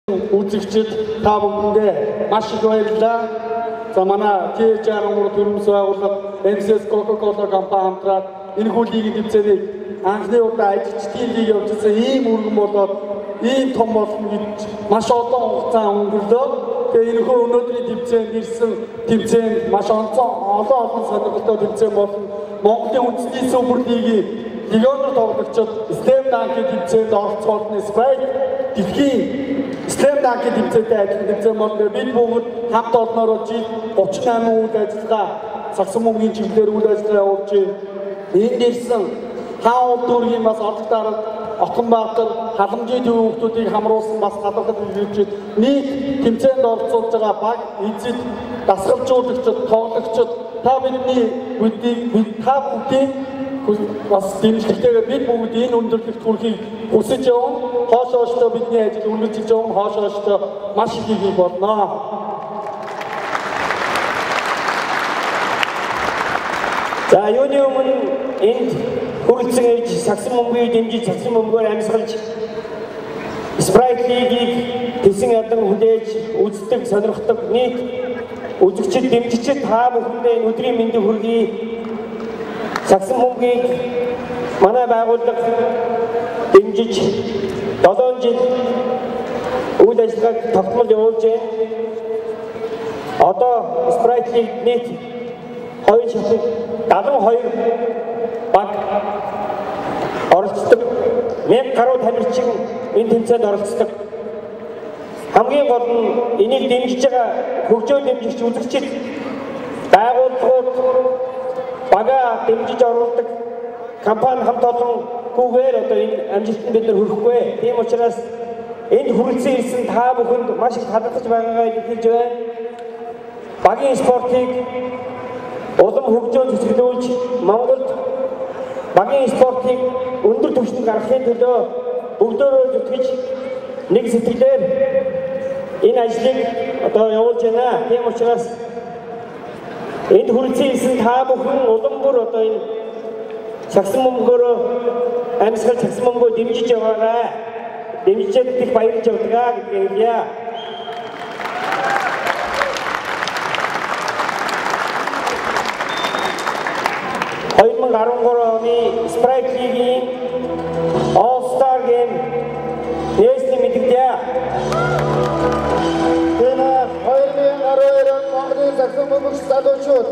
Үзэгчид та бүхэндээ маш их баярлалаа. За манай TH63 төрөмс байгууллага MCS Coca-Cola компани хамтраад энэхүү лигийн тэмцээнийг анхны удаа ажилчдын лиг явуулсан ийм өргөн болоод ийм том болно гэж маш олон хугацаа өнгөрлөө. Тэгээ энэхүү өнөөдрийн тэмцээнд ирсэн тэмцээн маш онцгой олон олон сонирхолтой тэмцээн болно. Монголын үндэсний супер лигийн легионер тоглогчид Slam Dunk-ийн тэмцээнд оролцох болно. Sprite дэлхийн Slam Dunk-ийн тэмцээнтэй адилхан тэмцээн болно. Бид бүгд хамт олноороо жил 38 үйл ажиллагаа сагсан бөмбөгийн чиглэлээр үйл ажиллагаа явуулж байна. Энд ирсэн хаан уул дүүргийн бас орлог дарга Отгонбаатар халамжийн төвийн хүүхдүүдийг хамруулсан бас гадуурхал хэрэгжиж нийт тэмцээнд оролцуулж байгаа баг эзэд дасгалжуулагчид, тоглогчид та бидний та бүгдийн бас дэмжлэгтэйгээр бид бүгд энэ өндөрлөгт хүрэхийг хүсэж явна. Хоошооштой бидний ажил үргэлжилж явна. Хоошооштой маш их хийх болно. За юуны өмнө энд хүрэлцэн ирж сагсан бөмбөгийг дэмжиж сагсан бөмбөгөөр амьсгалж Sprite League-ийг тэсэн ядан хүлээж үздэг, сонирхдог нийт үзэгчид, дэмжигчид та бүхэндээ энэ өдрийн мэндийг хүргэе. Сагсан бөмбөгийг манай байгууллага дэмжиж 7 жил үйл ажиллагааг тогтмол явуулж байна. Одоо Sprite League нийт 2 шатыг 72 баг оролцдог. 1000 гаруй тамирчин энэ тэмцээнд оролцдог. Хамгийн гол нь энийг дэмжиж байгаа хөгжөөр дэмжигч үзэгчид байгууллагууд багаа дэмжиж оруулдаг компани хамт олонгүйгээр одоо энэ амжилтанд бид нар хүрэхгүй. Тийм учраас энд хүрэлцэн ирсэн та бүхэнд маш их талархаж байгаагаа илэрхийлж байна. Багийн спортыг улам хөгжөөн цэцгэлүүлж Монголд багийн спортыг өндөр түвшинд гаргахын төлөө бүгдөөрөө зүтгэж нэг сэтгэлээр энэ ажлыг одоо явуулж байна. Тийм учраас энд хүрэлцэн ирсэн та бүхэн улам бүр одоо энэ сагсан бөмбөгөөрөө амьсгал сагсан бөмбөгөө дэмжиж яваарай. Дэмжиж их баярлж явдаг гэдгийг хэлье. 2013 оны Sprite League-ийн All Star Game нээсний мэдэгдэе. Энэ 2012 он Монголын сагсан бөмбөгч залуучууд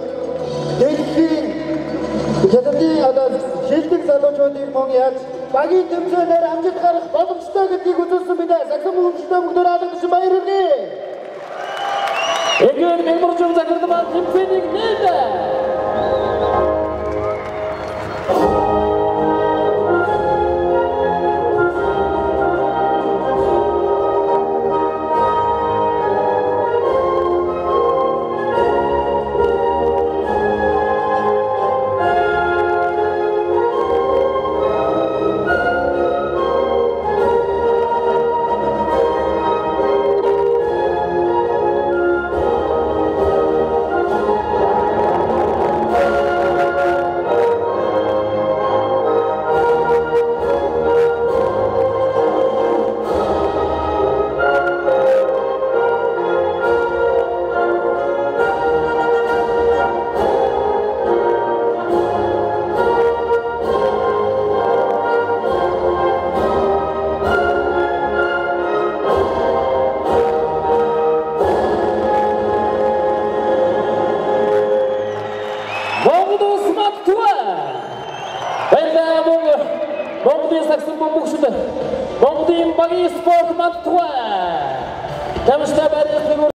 дэлхийн хятадын одоо шилдэг залуучуудыг мөн яаж багийн тэмцээнээр амжилт гаргах боломжтой гэдгийг үзүүлсэн бид сагсан бөмбөгчдөө бүгдээр алдарсан баяр хүргэе. Эгээр мэрмөржин захирдман тэмцээнийг нээлээ. Монголын сагсан бөмбөгчд Монголын багийн спорт мандтугай. Тамирчтай байрлал